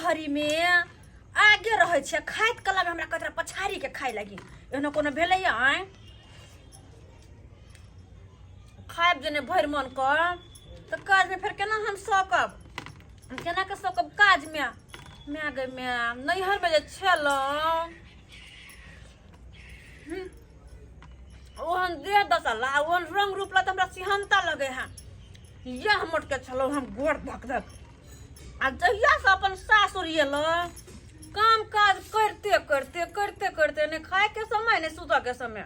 घड़ी में आगे रहै छै, खाइत कला में हमरा कतरा पछाड़ी के खाय लगी। एहनो कोनो भेलैया? आँय, खायब जे नहि भरि मन कर तऽ काजमे फेर केना हम सकब? केना के सकब काजमे? माय गे माय, नैहरमे जे छलहुँ ओहन देह दशा, ओहन रंग रूप ला तऽ हमरा सिहनता लगे है। यह मोटके छलहुँ हम, गोर धक धक। आ जहियासँ अपन सासुर एलहुँ, काम काज करिते करिते करिते करिते नहि खायके समय, नहि सुतऽके समय।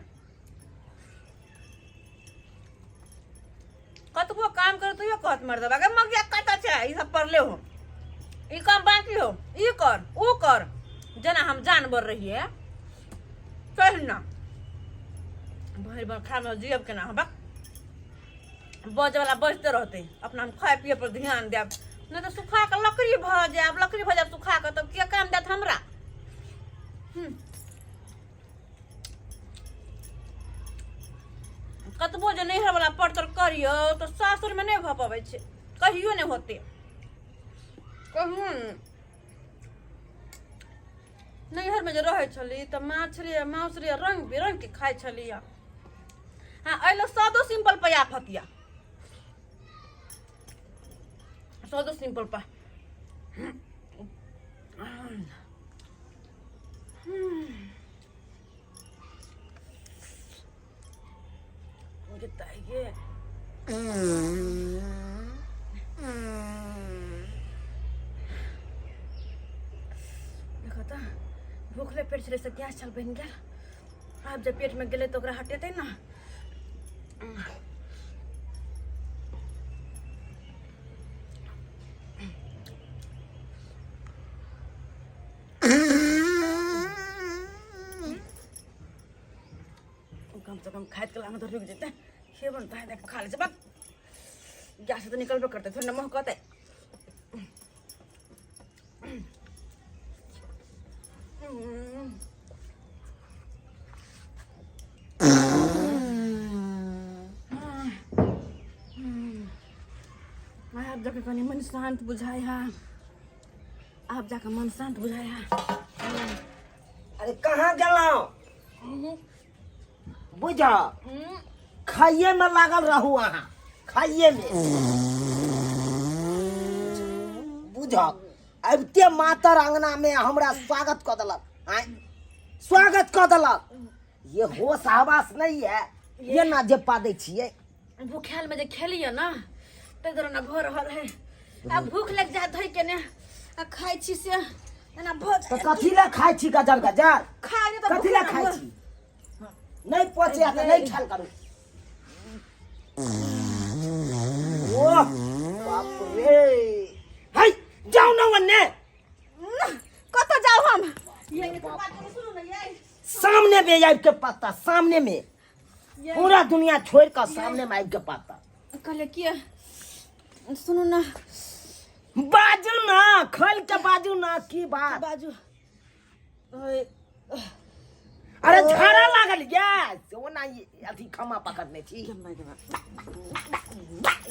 कतबो काम करे तैयो कहत मर्दबा के मगिया कतऽ छै, ई सब पड़ले हो, ई काम बाकी हो, ई कर, ऊ कर। जेना हम जानवर रहिए तहिना। भरि भरि खाना जियब केना हम? बक, बजै वाला बजते रहतै, अपना हम खाय पिए पर ध्यान देब, नहि तऽ सुखा कऽ लकड़ी भऽ जायब, लकड़ी भऽ जायब सुखा कऽ, तब के काम देत हमरा? कतबो जे नैहर वाला परतर करियौ तऽ सासुरमे नहि भऽ पबै छै, कहियो नहि होतै, कहियो नहि। नैहरमे जे रहै छली तऽ माछरी आ माउसरी आ रङ्ग बिरङ्गके खाइ छली। हँ, एहि सादो सिंपल पर आफत यऽ, सादो सिंपल पर। गे देखो तऽ, भूखले पेट छलै से गैस छल बनि गेल। आब जे पेटमे गेलै तऽ ओकरा हटेतै ने। कम से कम खाइत कलामे तऽ रुकि जेतै। खेबन तऽ हेतै, खा लै छै। बक, गैस तऽ निकलबे करतै, थोड़े ने महकतै। आब जाके कनि मन शान्त बुझाइ है, आब जाके मन शान्त बुझाइ है। अरे, कहाँ गेलहुँ? बुझ, खाइए में लागल रहू अहाँ, खाइए में। बुझ, अबिते मातर अंगना में हमरा स्वागत कऽ देलक। आँय, स्वागत कऽ देलक। ये होश हवास नहीं है, ये ना जे पा दै छियै। भूखायल में जे खेलियै ना, ताहि दुआरे ना भऽ रहल है। आ भूख लागि जाय धोइ के ने आ खाइ छी से एना भऽ तऽ जाय। कथी लए खाइ छी गजर गजर? खाइ तऽ कथी लए खाइ छी? नहीं पचे तऽ नहीं खायल करू। ओह बाप रे, है जाउ ना ओन्ने। कतऽ जाउ हम? ये एकर बात कनी सुनू ने ये। सामने में आबि के पत्ता, सामने में। ये पूरा दुनिया छोड़ कऽ सामने में आबि के पत्ता। कहले कि सुनू ने। बाजू ना, खोल के बाजू ना, की बात? बाजू? ओए, अरे, झाड़ा लागल ये ओना ई अथी खमा पकड़ने छी।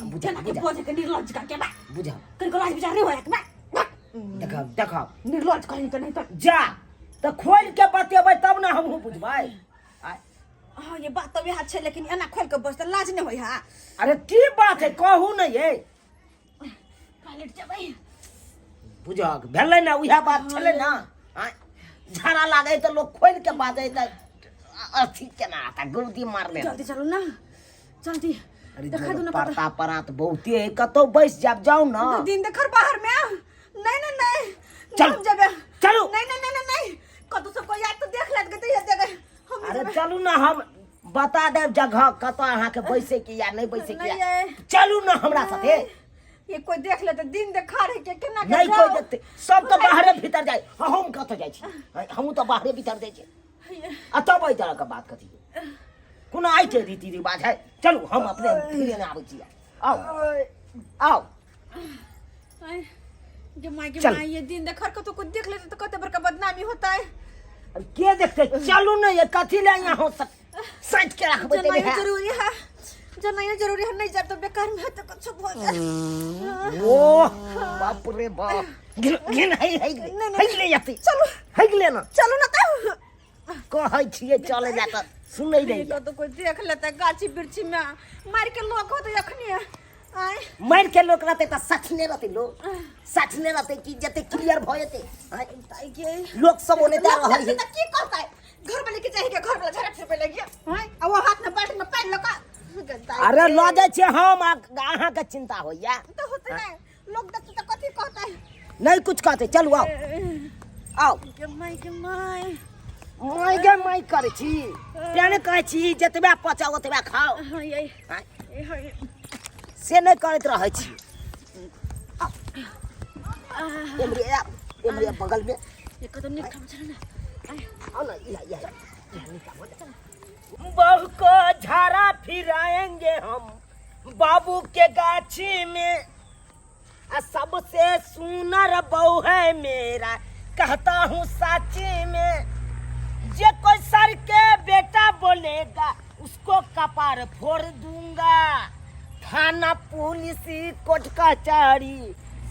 बुझा। केना के बुझा। बजे के निर्लज्ज का के बा। बुझा। कनिको लाज विचार नहीं होया के बा। देखब, देखब। निर्लज्ज कहीं के नहीं तऽ। जा तऽ खोल के बतेबै तब ने हमहूँ बुझबै। आय, हाँ, ये बात तऽ वएह छै, लेकिन एना खोल के बस तऽ लाज नहीं होय है? अरे, की बात है, कहू ने ये। टॉयलेट जेबै। बुझक भेलै ने, उएह बात छलै ने। आँय, झाड़ा लागै तऽ लोक खोलि के बाजै तऽ अथी केना आता गुर्दी मारने। जल्दी चलू ना, जल्दी। अरे, देखा दू ना। परता परात बहुते है, कतौ बैस जाब, जाउ ना। दिन देखर बाहर में। नहीं नहीं नहीं। चल। हम जेबै। चलू। नहीं नहीं नहीं नहीं नहीं, कतौ सब कोई आयत तऽ देख लेत के तऽ जगह हम अरे, चलू ना, हम बता देब जगह कतऽ अहाँके बैसे के या नहीं बैसे के नहीं या। ये। चलू ना हमरा साथे। ये कोई देख ले तऽ दिन देखा रहे के केना के नहीं जाउ। कोई देखते, सब तऽ बाहरे भीतर जाय, हम कतऽ जाइ छी? हमहूँ तऽ बाहरे भीतर जाइ छी। आ तब एहि तरहके बात कथी कोनो आइ के रीति रिवाज है? चलू, हम अपने फिरे ने आबै छी, आउ आउ। आय, गे माय गे चल। माय, ये दिन देखर कतौ कोई देख लेते तो कते बड़का बदनामी होता है। अब के देखते? चलू ने, ये कथी ले यहाँ हो सैत के रखबै जनाइयो ते है। जरूरी है, जनाइयो जरूरी है। नहीं जाए तो बेकार में है तो कुछ हो जाए। ओ बाप रे बाप। घिन घिन है है नहीं, है ले जाती चलू है ले ना चलू ना तऽ कहै छियै चले जा तऽ सुनै नहि तो तो कोई देख लेते गाछी वृक्षी में मार के लोग होते अखनी आय मारि के लोक रहतै तऽ सठने रहतै लोक सठने रहतै कि जते क्लियर भऽ जेतै आँय? ताई के लोक सब ओने जा रहल है त की कहतै घर वाले के चाहिए के घर वाला झड़प से पहिले गया हैं आ वो हाथ में बाल्टी में पानि लका अरे लऽ जाइ छियै हम अहाँके चिंता होइया तो होते नहीं लोग देखते त कथी कहतै नहीं कुछ कहते चलू आओ आओ के माई के माई माय गे माय करै छी तें ने कहै छी जतबे पचाओ ओतबे खाओ हां ये आँय, ये से नहि करैत रहै छी आउ। एम्हरे आउ, एम्हरे बगलमे ये कदम नहीं खाम चल ना आओ ना इहा इहा इहा निकाल बहू को झाड़ा फिराएंगे हम बाबू के गाछी में आ सबसे सुनर बहू है मेरा कहता हूँ साची में जे कोई सर के बेटा बोलेगा उसको कपार फोड़ दूंगा थाना पुलिस कोर्ट कचहरी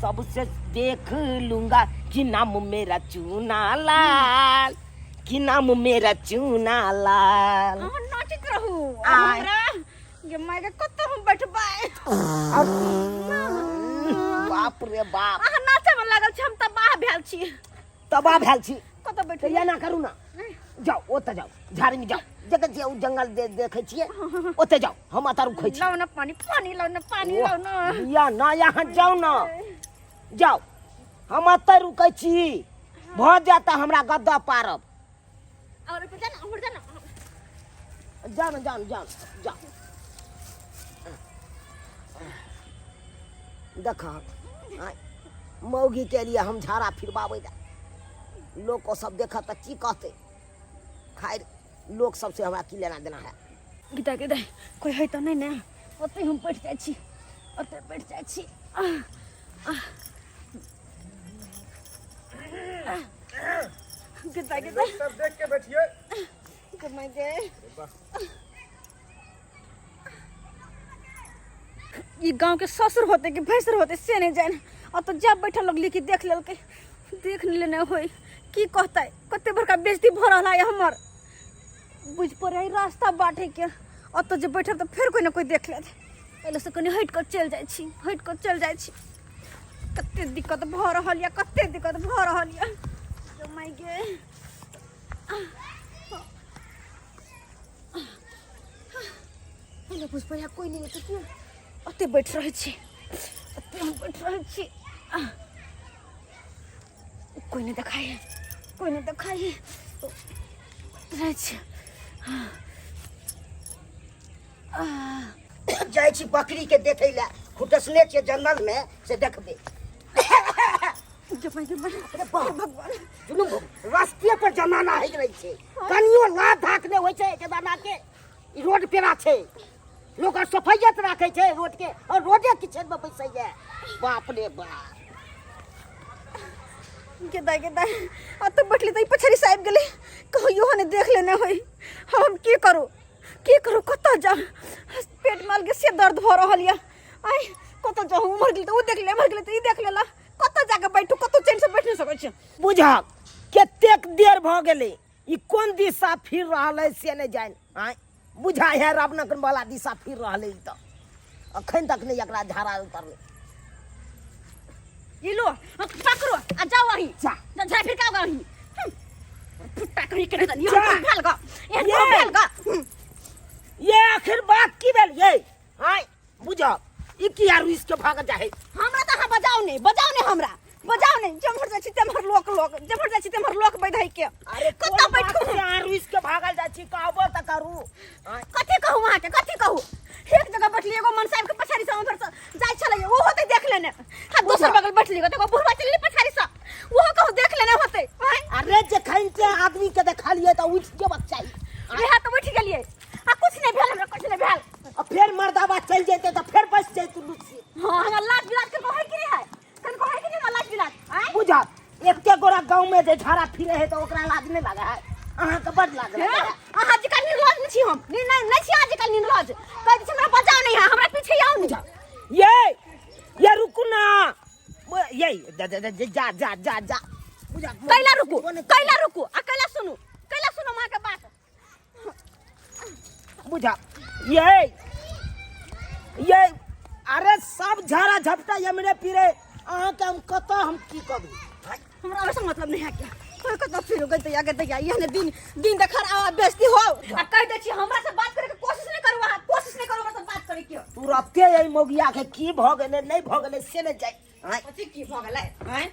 सबसे देख लूंगा कि नाम मेरा चूना लाल कि नाम मेरा चूना लाल अहाँ नाचैत रहू आय। हमरा गे माय गे कतऽ हम बैठबै बाप रे बाप अहाँ नाचै मे लागल छी हम तबाह भेल छी तबाह भेल छी कतऽ तऽ बैठबै एना करू ना जाउ ओतऽ जाउ झाड़ी में जाउ जतऽ छियै ओ जंगल देखै छियै ओतऽ जाउ हम एतऽ रुकै छी लाउ ना पानी पानी लाउ ना पानी लाउ ना या ना यहाँ जाउ ना जाउ हम एतऽ रुकै छी भऽ जायत तऽ हमरा गद्दा पारब और ऊपर जाना ऊपर जाना जाउ ने जाउ ने जाउ जाउ देख मौगी के लिए हम झाड़ा फिरबाबै लए लोक सब देखत तऽ की कहतै खैर लोक सबसे हमरा की लेना देना है गीता के दाइ कोई है तऽ नहि ने ओतहि हम बैठ जाइ छी ओतहि बैठ जाइ छी गीता के दाइ सब देख के बैठिए कमाई गए ई गांव के ससुर होते कि भैंसुर होते से नहीं जान और तो जब बैठल लगली कि देख लेलकै देख नहीं लेने होई की कहतै कते बड़का बेइज्जती भऽ रहल है हमर बुझ पड़े है रास्ता बाटे के और तो जे बैठब तो फेर कोई ना कोई देख लेत पहले से कनी हटि कऽ चलि जाइ छी हटि कऽ चलि जाइ छी कते दिक्कत भऽ रहल यऽ कते दिक्कत भऽ रहल यऽ माय गे पहिले बुझ पड़े कोई नहीं तो क्यों ओते बैठ रहै छी ओते हम बैठ रहै छी कोई नहीं देखाई कोई नहीं देखाई रहै छी जाइ छी बकरी के देखै लए खुटसने छियै जंगल में से देखबै जमाई जमाई अरे बाप भगवान सुनू रास्ते पर जमाना होइत रहै छै कनियो लात धाक नहि होइ छै जमाना के ई रोड पेरा छै लोक आर सफैयत राखै छै रोड के और रोडे किचन में बैसैया बाप रे बाप गेदा गेदा आ तो बैठली तऽ ई पछाड़ी से आबि गेलै कहियो ने देख लेने होई हम की करू की करू कतऽ जाउ पेट में अलगे से दर्द भऽ रहल यऽ आइ कतऽ जाउ उम्हर गेली तऽ ओ देख ले एम्हर गेली तऽ ई देख लेला कतऽ जाके बैठू कतौ चैन से बैठ नहि सकै छी बुझक कतेक देर भऽ गेलै ई कोन दिशा फिर रहल है से नहि जानि आँय बुझा है रावणक वाला दिशा फिर रहल है ई तऽ अखन तक नहि एकरा झाड़ा उतरलै ये लो पकड़ो आ जाओ वहीं जा। जा फिर का वहीं फुट्टा कहीं के नहीं जा। ये भेल गा ये ये। भेल गा ये आखिर बात की भेल ये आँय बुझक ई किया रुसि के भागल जाइ हमरा तऽ अहाँ बजाउ नहि बजाउ नहि हमरा बजाउ नहि जेम्हर जाइ छी तेम्हर लोक लोक जेम्हर जाइ छी तेम्हर लोक बैधै के अरे कतऽ बैठू हम? अहाँ रुसि के भागल जाइ छी कहबो तऽ करू आँय, कथी कहू अहाँके कथी कहू एक जगह बैठली एगो मन साहब के पछाड़ी से उम्हर से जाइ छलै ओहो तऽ देख लेने आ दोसर बगल बैठली एगो बुढ़वा चलि गेलै पछाड़ी से ओहो कहू देख लेने होतै आँय अरे जखन के आदमी के देखलियै तऽ उठि जेबाक चाही इएह तऽ उठि गेलियै आ कुछ नहि भेल हमरा कुछ नहि भेल आ फेर मर्दाबा चलि जेतै तऽ फेर बसि जैतू लुच्ची हाँ हमरा लाज बिलाज कनको है कि नहीं है कनको है कि नहीं हमरा लाज बिलाज आँय बुझा एते गोरा गाँव में जे झाड़ा फिरे है तऽ ओकरा लाज नहि लागे है अहाँके बड लाज हे? लागे है अहाँ जकाँ निर्लज नहि छी हम नहीं नहीं छी अहाँ जकाँ निर्लज कहै छी हमरा बचाओ नहीं है हमरा पीछे आउ नहीं ये ये रुकू ना ये जा जा जा जा बुझा कैला रुकू, कैला रुकू आ कैला सुनू, कैला सुनू माँ के बात। बुझा ये ये अरे सब झाड़ा झपटा यमरे पीरे अहाँ के हम कतऽ हम की करू। हमरा ओहिसँ मतलब नहीं है क्या कोई कतऽ फिर गई दैया गे दैया, एहने दिन दिन देखर आवा बेइज्जती हो आ कह दै छी हमरा से बात करे के कोशिश नहीं करू, अहाँ कोशिश नहीं करू हमरा से बात करे के। तुरते एहि मौगिया के की भऽ गेलै नहीं भऽ गेलै से नहीं जाय। आँय। कथी की भऽ गेलै? आँय?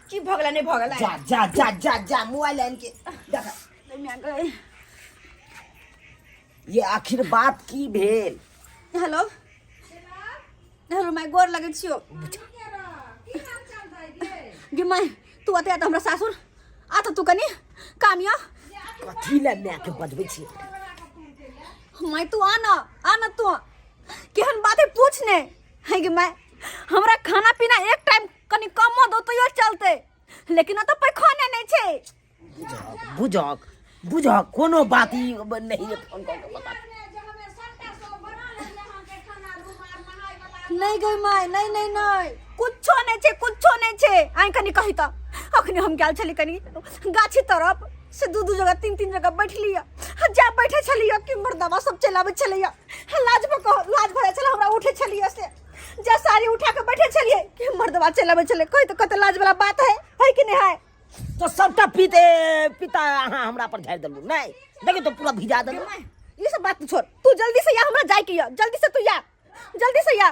की भऽ गेलै नहीं भऽ गेलै? जा जा जा जा जा मोबाइल आनि के देख। गई। ये आखिर बात की भेल? हेलो हेलो my, गोर लगै छियो गे my, तू अते तऽ हमरा सासुर आ तऽ तू कनि काम यऽ। कथी लए माय के बजबै छियै? My तू आ न, आ न तू, केहन बात है पूछ ने है गे my. हमरा खाना पीना एक टाइम कनि कमो दो तैयो चलते, लेकिन ओतऽ पैखाने नहि छै। बुझक बुझक बुझक, कोनो बात ई नहीं फोन कऽ के बता। नहीं गई my, नहीं नहीं नहीं, कुछो नहीं छे, कुछो नहीं छे। आइ कनि कही तऽ अखनी हम गेल छली कनि गाछी तरफ से, दू दू जगह तीन तीन जगह बैठली जा बैठे छलियै कि मर्दवा सब चलि आबै छलैया। लाज पर कह लाज भरै छलै हमरा, उठे छलियै से जा साड़ी उठा के बैठे छलियै कि मर्दवा चलि आबै छलै। कहि तऽ कते लाज वाला बात है, है कि नहीं है? तो सबटा पीते पिता अहाँ हमरा पर झाड़ि देलू, नहीं देखियौ तो पूरा भिजा देलू। ई सब बात छोड़, तू जल्दी से या, हमरा जाय के या, जल्दी से तू या, जल्दी से या।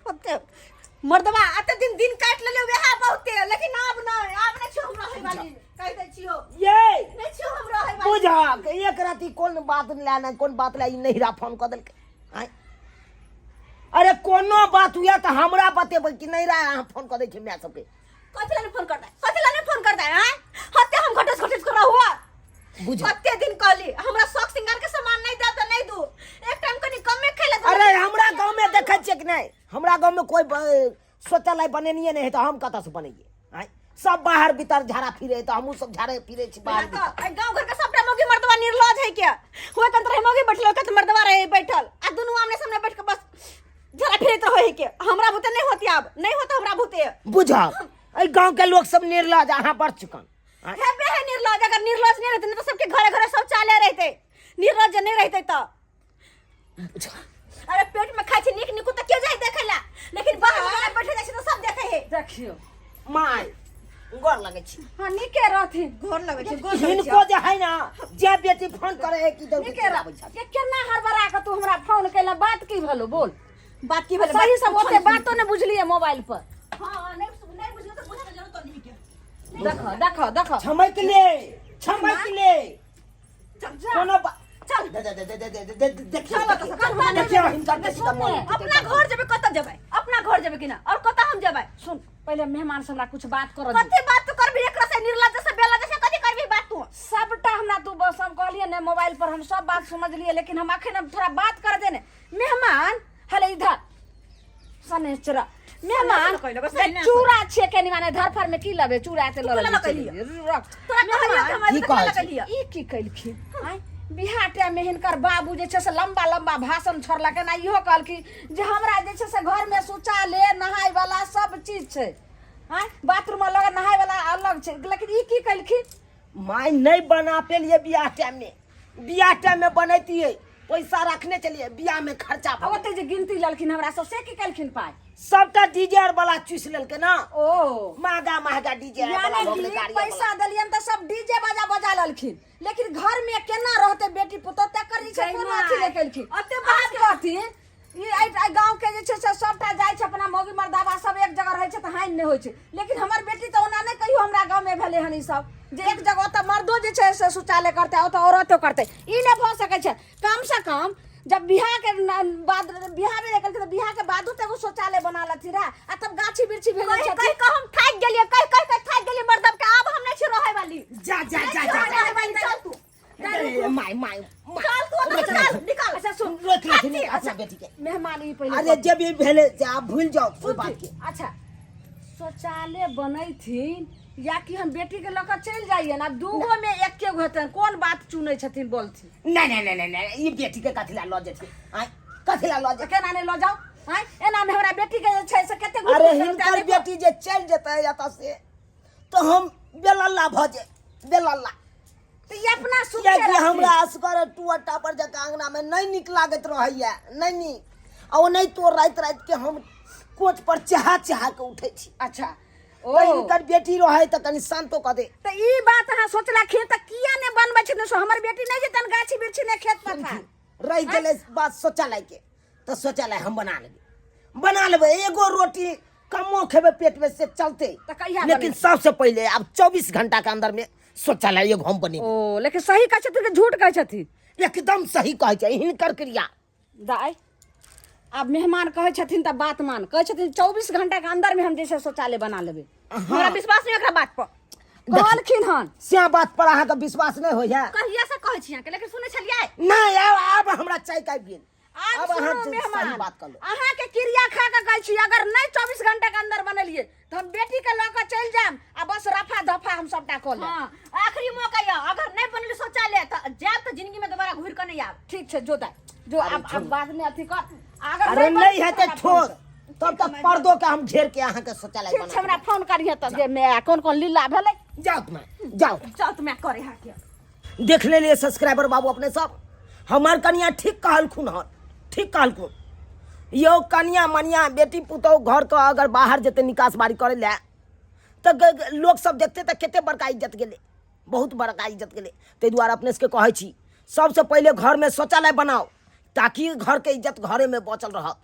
ओते मर्दवा आते दिन दिन काट लेले वएह बहुते, लेकिन आब नहीं, आब नहीं छियो हमरा होय वाली, कहि दै छियो। ये नहीं छियो हमरा होय वाली। बुझक एक राति कोन बात ला ना कोन बात ला ई नहिरा फोन कऽ देलकै। आँय? अरे कोनो बात हुए तऽ हमरा बतेबै कि नहिरा अहाँ फोन कऽ दै छै माय सबके? कथी ला फोन करता है? कथी ला फोन करता है? आँय? हते हम घटस घटस कर हुआ। बुझ कते दिन कहली हमरा शौक सिंगार के सामान नहीं दे त नहीं दू, एक टाइम कनी कमे खेले दू। अरे हमरा गांव में देखै छियै कि नहीं, हमरा गांव में कोई शौचालय बनेनिए नहीं है तऽ हम कतऽ से बनैयै? आँय? सब बाहर भीतर झाड़ा फिरे तऽ हमहूँ सब झाड़े फिरे छी बाहर भीतर। एहि गांव घर के सबटा मौगी मर्दवा निर्लज है क्या? हुए कंत रहे मौगी बैठल, कत मर्दवा रहे बैठल, आ दुनू आमने सामने बैठ के बस झाड़ा फिरैत रहे है के। हमरा बुते नहीं होती, आब नहीं होता हमरा बुते। बुझब एहि गांव के लोग सब निर्लज, अहाँ बड़ चुकन। हेबे है निर्लज, अगर निर्लज नहीं रहते तो सबके घरे घरे शौचालय रहते, निर्लज नहीं रहते तो। अरे पेट में खाइ छै नीक नीक तऽ के जाय देखै ला, लेकिन बाहर में बैठे जाइ छै तऽ सब देखै है। देखियौ my, गोर लगै छी। हाँ नीके रहथिन। गोर लगै छै, गोर लगै छै। हिनको जे है ना जे बेटी फोन करे है कि दौड़ के नीके चलि रह आबै छथि। के केना हड़बड़ा के तू हमरा फोन कैला, बात की भेलो बोल? बात की भेलै? सही सब ओते बातो ने बुझलियै मोबाइल पर। हाँ नहीं नहीं बुझलियै तऽ बुझै के जरूरत नहीं के। देखो देखो देखो, छमक ले छमक ले, चल जा कोनो चल दे दे दे दे दे दे देखियौ, चल ओतऽ से, चल हमरा देखियौ हिनकर बेटी तऽ मोन अपना घर जेबै, कतऽ जेबै? अपना घर जेबै कि ना? और कतऽ हम जेबै? सुन पहिले मेहमान से हमरा कुछ बात करऽ दे। कथी बात तू करबी एकरा से? निर्लज से बेलज से कथी करबी बात तू? सबटा हमरा तू बस हम कहलियै ने मोबाइल पर हम सब बात समझलियै, लेकिन हम अखन हम थोड़ा बात कर दे ने मेहमान। हले इधर सनेचरा मेहमान सनेचरा कहलक, सनेचरा। चूड़ा छियै कनि माने धरफड़ में की लबे चूड़ा ते तू लऽ केना लेबै कहलियै? रख। तोरा कहलियै कि हम की एबै तऽ कहै केना छै? कहलियै? ई की केलखिन? आँय, बियाह टाइम में हिनकर बाबू जे छै से लंबा लंबा भाषण छोड़लकनि आ इहो कहलखिन जे हमरा जे छै से घर में शौचालय नहाय वाला सब चीज छै, आँय बाथरूम अलग नहाय वाला अलग छै, लेकिन ई की केलखिन? माय नहीं बना पेलिए बियाह टाइम में, बियाह टाइम में बनैतियै पैसा रखने चलिए बियाह में खर्चा भऽ गेलै। ओते जे गिनती लेलखिन हमरा सब से की केलखिन पाइ? सबटा डीजे आर वाला चूस लेलकै ना। ओ महगा महगा डीजे आर वाला यानी भऽ गेलै, कि गाड़ी आर पैसा वाला। देलियनि तऽ सब डीजे बाजा बजा लेलखिन, लेकिन घर में केना रहते बेटी पुतोह तकर जे छै कोनो अथी नहि केलखिन। ओते बात कहथिन ई एहि गाँव के जे छै से सबटा जाइ छै अपना मौगी मर्दाबा सब एक जगह रहै छै तऽ हानि नहि होइ छै, लेकिन हमर बेटी तऽ ओना नहि कहियो हमरा गाँव में भेलै हन ई सब जे एक जगह ओतऽ मर्दो जे छै से शौचालय करतै ओतऽ औरतो करतै, ई नहि भऽ सकै छै। कम से कम जब बियाह के बाद बियाह भेलै कहलकै तऽ बियाह के बादो तऽ एगो शौचालय बना लेथिन रहए आ तब गाछी बिरछी भेजै कहि छथिन। कहि कऽ हम थाकि गेलियै, कहि कहि कऽ थाकि गेलियै मर्दब के, आब हम नहि छी रहै वाली। जा जा जा जा नहि रहै वाली, चल तू, अरे my my my. चल तू ओतऽ से, चल निकल। अच्छा सुन, रोक लेथिन अपना बेटी के मेहमान ई पहिले अरे जे भी भेलै से आब भूलि जाउ ओहि बात के। अच्छा शौचालय बनैथिन या कि हम बेटी के लऽ कऽ चलि जाइए आब दूगो में एके गो हेतनि, कोन बात चुनै छथिन बोलथिन? नहीं नहीं नहीं नहीं नहीं, ई बेटी के कथी ला लऽ जेथिन? आँय, कथी ला लऽ जेथिन? केना नहि लऽ जाउ? आँय एना मे हमरा बेटी के जे छै से कते घुट अरे घुट हिनकर शौचालय बेटी जे चलि जेतै एतऽ से तऽ हम बेलल्ला भऽ जाय बेलल्ला। तऽ ई अपना सुख कियाकि हमरा असगर टुअर टापर जकाँ अङ्गनामे नहि नीक लागैत रहैया, नहि नीक। आ ओनाहितो राति राति के हम कोच पर चहा चहा के उठै छी। अच्छा ओ हिनकर बेटी रहै तऽ कनि शान्तो कऽ दे। तऽ ई बात अहाँ सोचलखिन तऽ किया नहि बनबै छथिन? से हमर बेटी नहि जेतन गाछी बिरछी नहि खेत पथार। रहि गेलै बात शौचालय के, तऽ शौचालय हम बना लेबै, बना लेबै। एगो रोटी कमो खेबै पेट में से चलते। तऽ कहिया लेकिन बनेबै? सबसे पहिले आब 24 घंटा के अंदर में शौचालय एगो हम बनेबै। ओ लेकिन सही कहै छथिन कि झूठ कहै छथिन? एकदम सही कहै छै हिनकर क्रिया। दाइ आब मेहमान कहै छथिन तऽ बात मान, कहै छथिन 24 घंटा के अंदर में हम जे छै शौचालय बना लेबै। हमरा विश्वास नहीं एकरा बात पर। कहलखिन हन। से बात पर अहाँके विश्वास नहि होइया? कहिया से कहै छी अहाँके, लेकिन सुनै छलियै नहि। आब हमरा चाय आबि गेल। आब आब अहाँ सुनू सही मेहमान, बात कर लो। अहाँ के क्रिया खा के कहै छी, अगर नहि 24 घंटा के अंदर बनेलियै तऽ हम बेटी के लऽ के चलि जायब आ बस रफा दफा हम सबटा कऽ लेब। हाँ, आखिरी मौका यऽ, अगर नहीं बनल शौचालय तऽ जायब तऽ जिंदगी में दोबारा घुरि कऽ नहीं आयब। ठीक छै, जो दाइ जो, अरे आब आब छोड़ू। बाद में अथी कर। अगर अरे नहि नहीं बनतै हेतै तऽ हमरा ठोस फोन कर। तब तक पर्दो के हम घेर के अहाँके शौचालय ठीक बना छै, हमरा फोन करिहे तऽ जे मे कोन कोन लीला भेलै। जाउ तुम्हें, जाउ। चल तुम्हें करे हाके। देख लेलियै सब्सक्राइबर बाबू अपने सब, हमर कनिया ठीक कहलखुन हन, ठीक कहलखुन। यौ कनिया मनिया बेटी पुतहु घर के अगर बाहर जेतै निकास बारी करै लए तऽ लोक सब देखतै तऽ कते बड़का इज्जत गेलै, बहुत बड़का इज्जत गेलै। ताहि दुआरे अपने सबके कहै छी सबसँ पहिले घरमे शौचालय बनाउ ताकि घरके इज्जत घरेमे बचल रहत।